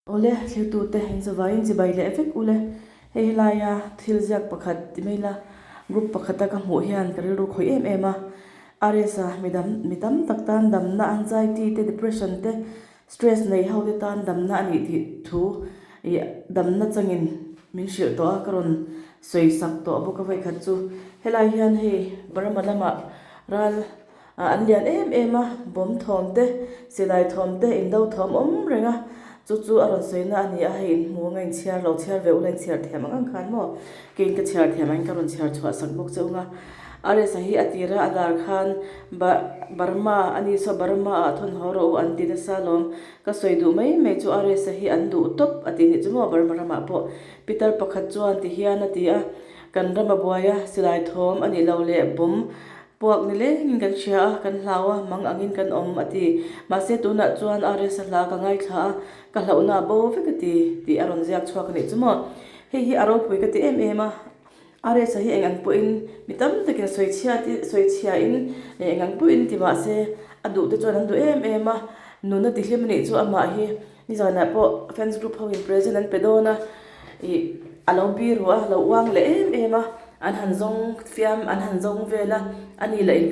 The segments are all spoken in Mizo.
Awle, thiltute inzawvaiin chibai leh vek ule. Hei helaia thil ziak pakhat ti mai la, group pakhata ka hmuh hian ka rilru khawih em em a. RS-a mi dam mi tam tak tan damna anxiety te depression te stress nei ho te tan damna a nih tih thu ih damna changin min hrilh tawh a, ka rawn sawi sak tawh bawk a vawikhat chu. Helai hian hei Burma lamah ral Ah an lian em em a, bawm thawm te, silai thawm te, indo thawm awm reng a, chu chu a rawn sawi na a ni a, hei inhmu anga inchhiar lo chhiar ve ula inchhiar thiam ang ang khan maw, keiin ka chhiar thiam angin ka rawn chhiar chhuah sak bawk che ung a. Aresa hi a tira a lar khan Ba Burma a ni saw Burma ah thawn haw rawh u an ti nasa alawm, ka sawi duh mai mai chu Aresa hi an duh tawp a ti nih chu maw Burma ramah pawh Pitar pakhat chuan ti hian a ti a, kan ram a buai a, silai thawm a nih loh leh bawm Puak ni lengin kan hria a, kan hlau a, mang angin kan awm, a ti. Mahse tunah chuan RS-a hla ka ngaithla a, ka hlauhna a bo vek a ti, tih a rawn ziak chhuak a nih chu maw. Hei hi a ropui ka ti em em a, RS-a hi eng ang pawhin mi tam takin sawichhia ti sawichhiain eng ang pawhin ti mahse a duh te chuan an duh em em a, nun a ti hlim a nih chu amah hi nizanah pawh fans group ho in present an pe dawn a, ih a lo biru a, lo uang leh em em a. An han zawng fiam an han zawng vel a, a ni lah in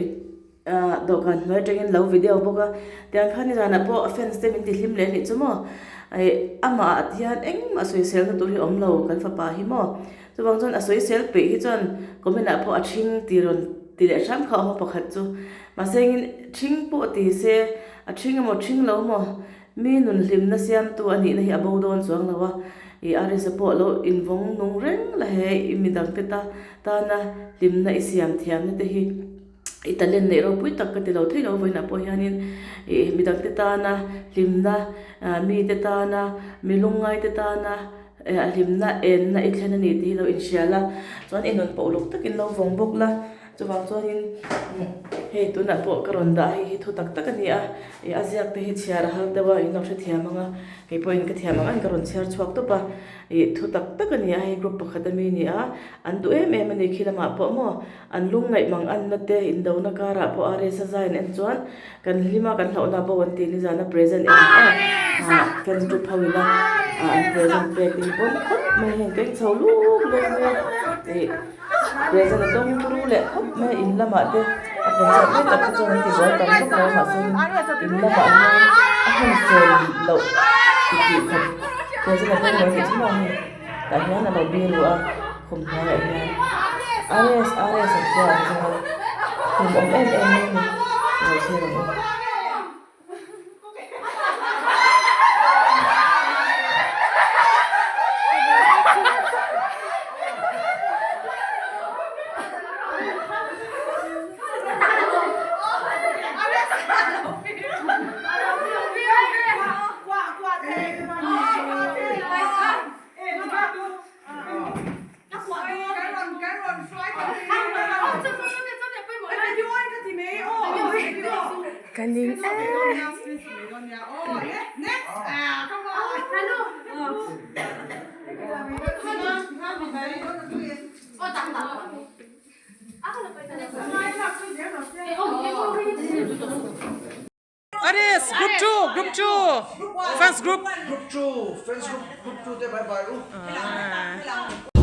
ah dawhkan hnuai atangin lo video bawk a, tiang khan nizanah pawh a fans te min ti hlim leh a nih chu maw, ih amah ah hian engmah sawisel na tur hi a awm lo kan fapa hi maw, chuvang chuan a sawisel peih hi chuan comment ah pawh a ṭhing ti rawn ti leh hram kha a awm a pakhat chu, mahse engin ṭhing pawh ti se a ṭhing emaw ṭhing lo maw Mi nun hlimna siamtu a nihna hi a bo dawn chuang lo a, i arisa pawh lo invawng nung reng la he i midangte ta tana hlimna i siam thiamna te hi i talent neih ropui tak ka ti lo thei lo vawiinah pawh hianin ih midangte tana hlimna ah mite tana mi lungngaite tana hlimna enna i thlen a ni tih hi lo inhria la chuan i nun pawh uluk takin lo vawng bawk la. Chuvang chuanin hei tunah pawh ka rawn dah hei hi thu tak tak a ni a, ih a ziak te hi chhiar a har deuh a in lo hrethiam ang a, kei pawhin ka thiam ang ang ka rawn chhiar chhuak tawp a, ih thu tak tak a ni a hei group pakhat ami a ni a, an duh em em a ni khi lamah pawh maw an lung ngaih mang anna te indona karah pawh a resa zai an en chuan kan hlim a kan hlauhna bo an ti nizana present en ang a ah fans group ho ina ah an present pek te hi pawn khawp mai a heng keng chho luk luk mai a ih. Present a dawng turu leh khawp mai a in lamah te a concert lai tak kha chuan an ti buai tam vak lo a mahse in lamah hian a hun fel loh ti tih khawp present a dawng lo a nih chu maw hei tah hian a lo biru a khum hnuaiah hian RS RS an tia an zawng a khum awm em em mai a ni lo thlir ang u. Ka ning e. Aris group 2 group 2 fans group Group 2 fans group group 2 te bye bye u.